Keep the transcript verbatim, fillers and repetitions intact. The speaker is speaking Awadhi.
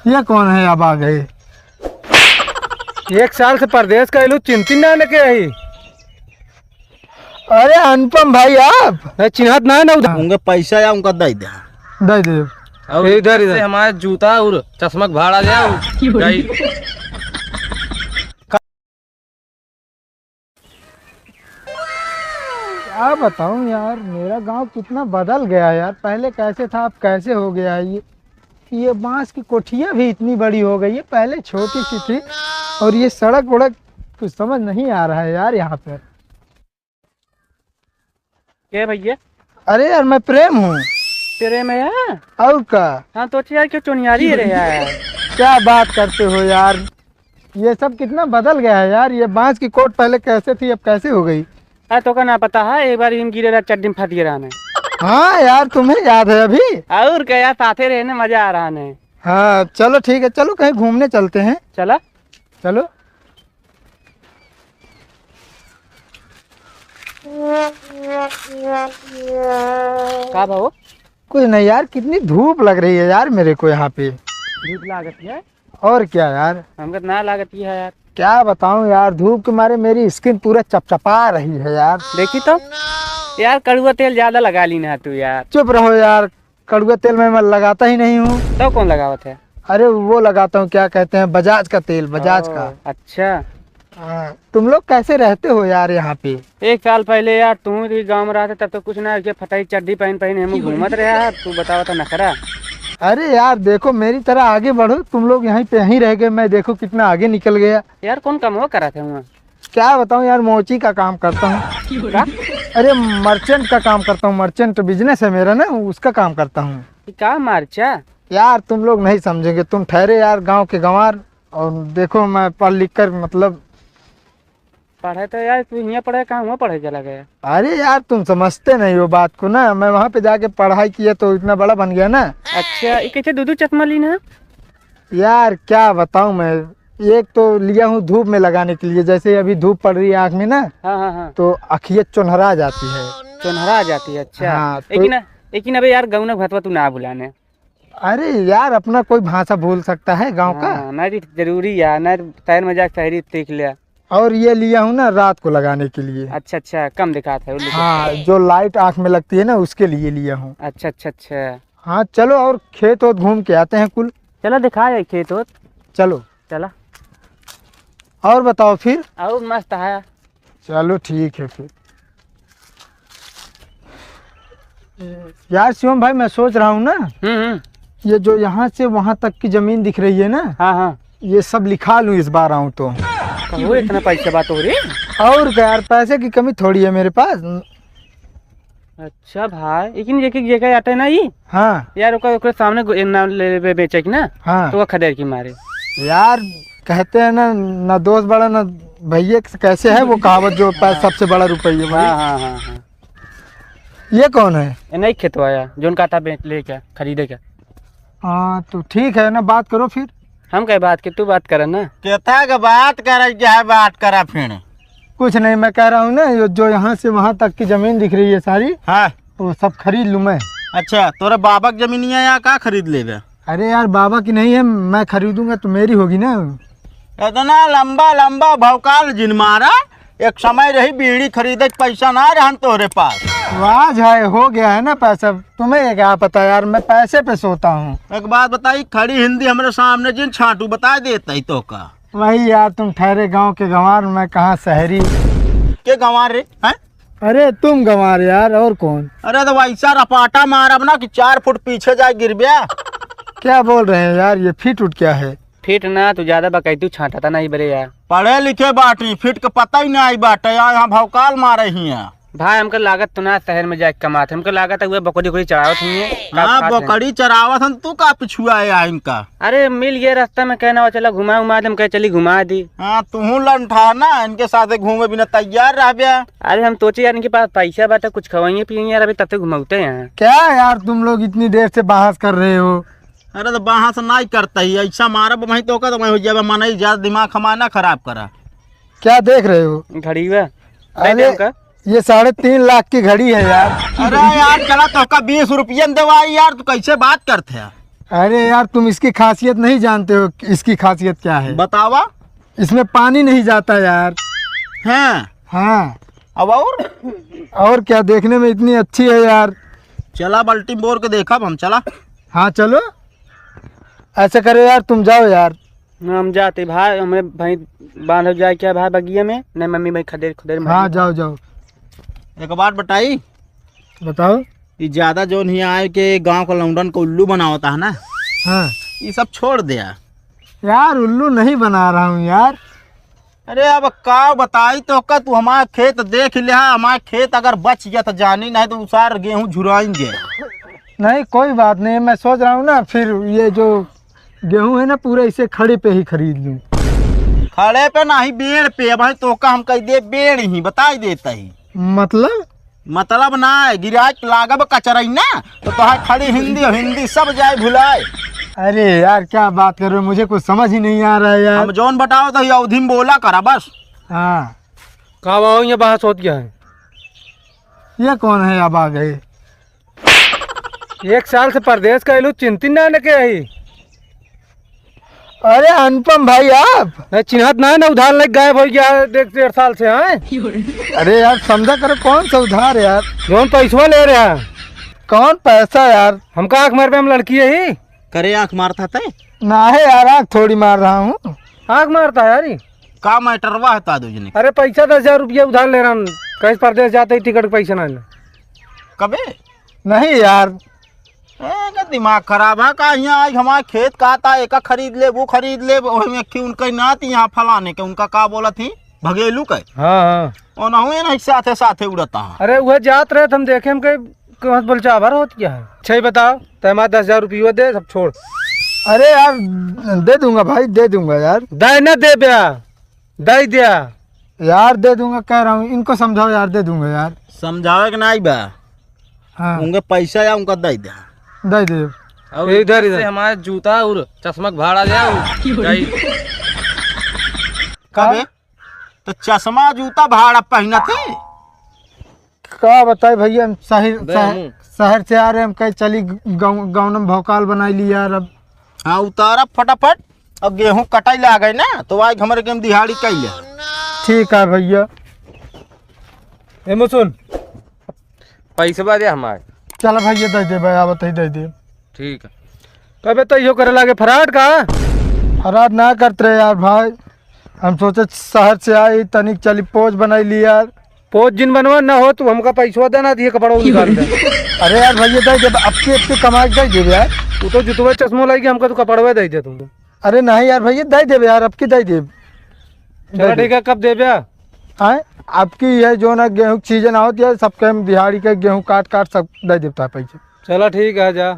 ये कौन है, अब आ गए? एक साल से परदेस कइलू, चिन्हत ना न के ही। अरे अनुपम भाई, आप? नहीं, चिन्हत ना है ना उधर। उनके पैसा या उनका दे दे। दे दे। और इधर, इधर। से हमारे जूता और चश्मा के भाड़ा ले आओ। क्या बताऊं यार, मेरा गांव कितना बदल गया है यार। पहले कैसे था, अब कैसे हो गया है। ये, ये बांस की कोठियां भी इतनी बड़ी हो गई है, पहले छोटी सी थी। और ये सड़क वड़क कुछ समझ नहीं आ रहा है यार यहाँ पर। के भैया? अरे यार, मैं प्रेम हूँ। प्रेम है यार? और का? हाँ, तो यार, क्यों चोनियारी है रे यार? क्या बात करते हो यार, ये सब कितना बदल गया है यार। ये बांस की कोट पहले कैसे थी, अब कैसे हो गई? अरे, तो का ना पता है, एक बार इन गिरे रहा, चड्डी में फंस गया रहने। हाँ यार, तुम्हें याद है अभी? और क्या यार, साथे रहने मजा आ रहा है। हाँ, चलो ठीक है, चलो कहीं घूमने चलते हैं। चला। चलो। का भाव? कुछ नहीं यार, कितनी धूप लग रही है यार मेरे को यहाँ पे। धूप लागत है? और क्या यार। हमका तो ना लागत ही है यार। क्या बताऊं यार, धूप के मारे मेरी skin पूरा चपचपा रही है यार। देखी तो यार, कड़ुआ तेल ज्यादा लगा ली ना तू यार। चुप रहो यार, कड़ुआ तेल मैं, मैं लगाता ही नहीं हूँ। तो कौन लगावत है? अरे वो लगाता हूँ, क्या कहते हैं, बजाज का तेल, बजाज ओ, का। अच्छा। हाँ, तुम लोग कैसे रहते हो यार यहाँ पे? एक साल पहले यार तू ही गाँव में रहते, तब तो कुछ ना, ऐसे फटाई चड्डी पहन पहन हम घूमत रहे यार, तू बतावा तो नखरा। अरे यार देखो, मेरी तरह आगे बढ़ो, तुम लोग यहीं पे, यहीं रह गए, मैं देखो कितना आगे निकल गया। यार कौन काम वो करा थे वहाँ? क्या बताऊँ यार, मोची का काम करता हूँ। का? अरे मर्चेंट का काम करता हूँ, मर्चेंट बिजनेस है मेरा ना, उसका काम करता हूँ। ये का मर्चा? यार तुम लोग नहीं समझेंगे, तुम ठहरे यार गांव के गंवार, और देखो मैं पढ़ लिख कर मतलब पढ़े तो यार, तू हियाँ पढ़े, कहाँ हुआ पढ़े चला गया? अरे यार, तुम समझते नहीं हो बात को ना, मैं वहाँ पे जाके पढ़ाई किया तो इतना बड़ा बन गया ना। अच्छा, ये कैसे दो दो चश्मा ली ना? यार, क्या बताऊँ मैं, एक तो लिया हूँ धूप में लगाने के लिए, जैसे अभी धूप पड़ रही है आँख में ना, हाँ, हाँ, हाँ। तो अखिया चोन्हरा जाती है। चोन्हरा जाती है, अच्छा। हाँ, तो लेकिन, लेकिन अबे यार, गौना भतवा तू ना भुलाने। अरे यार, अपना कोई भाषा भूल सकता है गाँव का? हाँ, नहीं, जरूरी है, नहीं, तैर मजाक शहरी सीख लिया। और ये लिया हूँ ना रात को लगाने के लिए। अच्छा, अच्छा, कम दिखात है, उल्लू हाँ, को। जो लाइट आँख में लगती है ना, उसके लिए लिया हूँ। अच्छा, अच्छा, अच्छा। हाँ, चलो और खेत ओत घूम के आते हैं कुल। चलो, दिखा जाए खेत ओत। चलो। चला। और बताओ फिर? और मस्त है। चलो, ठीक है फिर। यार शिवम भाई, मैं सोच रहा हूँ ना, हम्म, हम्म। ये जो यहाँ से वहाँ तक की जमीन दिख रही है ना, हाँ, हाँ। ये सब लिखा लूँ इस बार आऊँ तो। कहो, इतना पैसा बात हो रही? और क्या यार, पैसे की कमी थोड़ी है मेरे पास। अच्छा भाई, लेकिन एक एक जगह आते ना ई। हाँ। यार, ओकर, ओकरे सामने गो-, ना ले, ले, बेचे की ना, हाँ। तो वो खदेड़ की मारे। यार, कहते हैं ना, ना दोस्त बड़ा ना भैया, कैसे है वो कहावत, जो पै-, हाँ। सबसे बड़ा रुपया भाई। हाँ, हाँ, हाँ, हाँ। ये कौन है? ये नहीं खेतवा है, जोन काटा बेच, ले क्या, खरीदे क्या? हाँ, तो ठीक है ना, बात करो फिर। हम कहे बात के, तू बात करे ना। कहता है कि बात करे, क्या है बात करा फिर? कुछ नहीं, मैं कह रहा हूँ ना, ये जो यहाँ से वहाँ तक की जमीन दिख रही है सारी, हाँ। वो सब खरीद लूँ मैं। अच्छा, तोरे बाबा की जमीनिया यहाँ का खरीद लेबे? अरे यार, बाबा की नहीं है, मैं खरीदूंगा तो मेरी होगी ना। इतना लंबा लंबा भौकाल जिन मारा, एक समय रही बीड़ी खरीदे के पैसा ना रहन तोरे पास। वाह जाए, हो गया है ना पैसा। तुम्हें ये क्या पता यार, मैं पैसे पे सोता हूँ। एक बात बताई, खड़ी हिंदी हमरे सामने जिन छाटू बता देता ही तो का। वही यार, तुम ठहरे गांव के गंवार, मैं कहाँ शहरी। के गंवार रे, हैं? अरे तुम गंवार यार, और कौन? अरे तो वैसा रपाटा मारब ना कि चार फुट पीछे जाए गिरब्या। क्या बोल रहे हैं यार, ये फिट उट क्या है? फिट ना, तू ज्यादा बकैतू छांटता नहीं बरे यार। पढ़े लिखे बाटी, फिट के पता ही नहीं बाटे यार, यहाँ भौकाल मारे ही हैं। भाई, हमके लागत तो ना शहर में जाके कमात, हमके लागत है उहे बकरी उकरी चरावत हुई है। का हाँ, खात है? बकरी चरावत हन, तू का पिछुआ है इनका? अरे, मिल गए रास्ता में, कहना हो, "चला घुमा उमा दे", हम कहे, "चली घुमा दी।" हाँ, तू लंठा ना, इनके साथे घूमे बिना तैयार रहबे। अरे, हम सोचे यार, इनके पास पैसा बाटे, कुछ खवाइए पिए यार, अभी तब तक घुमाते हैं। क्या यार, तुम लोग इतनी देर से बहस कर रहे हो? अरे, तो बहस नहीं करता ही, ऐसा मारब वहीं तो का, तो वहीं हो जाबे, मनई ज्यादा दिमाग हमारा ना खराब करा। क्या देख रहे हो? घड़ी बा। अरे, नहीं, का? ये साढ़े तीन लाख की घड़ी है यार। अरे यार, चला तो का बीस रुपये में देवाई यार, तू कैसे बात करते हैं? अरे यार, तुम इसकी खासियत नहीं जानते हो, इसकी खासियत क्या है? बतावा। इसमें पानी नहीं जाता यार। हाँ। हाँ। अब और? और क्या, देखने में इतनी अच्छी है यार। चला, बाल्टी बोर के देखब हम, चला। हाँ, चलो। ऐसा करो यार, तुम जाओ यार। ना, हम जाते भाई, हमें भाई बांध जाए क्या भाई बगिया में? नहीं, मम्मी भाई खदेड़, खदेड़ हाँ, मारी। जाओ, जाओ। एक बात बताई। बताओ। ये ज्यादा जौन ही आए के गांव का लौंडन को उल्लू बनावता है ना, हाँ। ये सब छोड़ दे यार। यार, उल्लू नहीं बना रहा हूँ यार। अरे, अब का बताई तो का, तू हमारा खेत देख लिया, हमारा खेत अगर बच गया तो जानी, नहीं तो उसार गेहूं झुराएंगे। नहीं, कोई बात नहीं, मैं सोच रहा हूँ ना, फिर ये जो गेहूं है ना, पूरा इसे खड़े पे ही खरीद लूं। खड़े पे नहीं, बेड़ पे। अब तो का हम कह दे, बेड़ ही बताई देता ही। मतलब? मतलब ना है, गिराज लागब कचरई ना, तो तोहार खड़ी हिंदी और हिंदी सब जाए भुलाए। अरे यार, क्या बात कर रहे हो, मुझे कुछ समझ ही नहीं आ रहा है यार। हम जौन बताओ तो ये अवधी में बोला करा बस। हाँ। का बाबू, ये बहस होत क्या है? ये कौन है, अब आ गए? एक साल से परदेस कइलू, चिन्हत ना न के ही। अरे अनुपम भाई, आप? नहीं, चिन्हत ना है ना, उधार लेके गायब होइ गया है, देख, डेढ़ साल से, हैं? अरे यार, समझा करो, कौन सा उधार यार? जौन पैसवा ले रहा। कौन पैसा यार? हमका आँख मारबे, हम लड़की ही। करे आँख मारता तै? ना है यार, आँख थोड़ी मार रहा हूँ। आँख मारता है यार ये। का मैटरवा है ता दो जने? अरे पैसा दस हजार रुपया उधार ले रहा हूँ, कहीं परदेस जाते ही टिकट के पैसा ना ले। कबे? नहीं यार। ए, का दिमाग खराब है का? यहाँ आज हमारे खेत का था, एका खरीद ले, वो खरीद ले, ओहे में कि उनका नाती यहाँ फलाने के, उनका का बोलत ही? भगेलू के? हाँ, हाँ। और ना हुए ना, साथे साथे उड़ता है। अरे वह जात रहे, हम देखे, हम कहे, कौन बोल चावर होत क्या है? अच्छा ही बताओ, तै हमारे दस हजार रुपया दे, सब छोड़। अरे यार, दे दूंगा भाई, दे दूंगा यार। दे ना दे ब्या, दे दिया। यार दे दूंगा, कह रहा हूँ, इनको समझाओ यार, दे दूंगा यार। समझावे के नाई बा। हाँ। उनके पैसा या उनका दे दे। दे दे। और ए, इधर, से इधर। हमारे जूता और चश्मा के भाड़ा ले आओ। जाई। कबे? तो चश्मा जूता भाड़ा पहनत है। का बताई भैया, हम शहर, बे शहर, हमू। शहर से आ रहे, हम कहे चली गाँव, गाँव में भौकाल बनाई ली यार अब। हाँ, उतारा फटाफट। अब गेहूं कटाई ला गए ना, तो आज हमारे गेहूं दिहाड़ी कई ले। ठीक है भैया। ए मुसुन, पैसवा दे हमारे। चल भैया, दे दे भाई, आवत ही दे दे। ठीक है। कबे तो यो करे लागे फराड का? फराड ना करत रहे यार भाई, हम सोचे शहर से आई, तनिक चली पोज बनाई ली यार। पोज जिन बनवा ना हो, तू हमका पैसवा दे ना, दिए कपड़ा निकाल दे। अरे यार भैया, दे दे, अब के, अब के कमाई दे दे यार। तू तो जुतवा चश्मो लाई के हमका तू कपड़वा दे दे तू। अरे नहीं यार भैया, दे देबे यार, अब की दे देब। चला दे दे। ठीक है, कब देबे? आए, अब की ये जो ना गेहूं के सीजन आवत यार, सबके हम दिहाड़ी के गेहूं काट काट सब दे देता है पैसे। चला ठीक है, जा।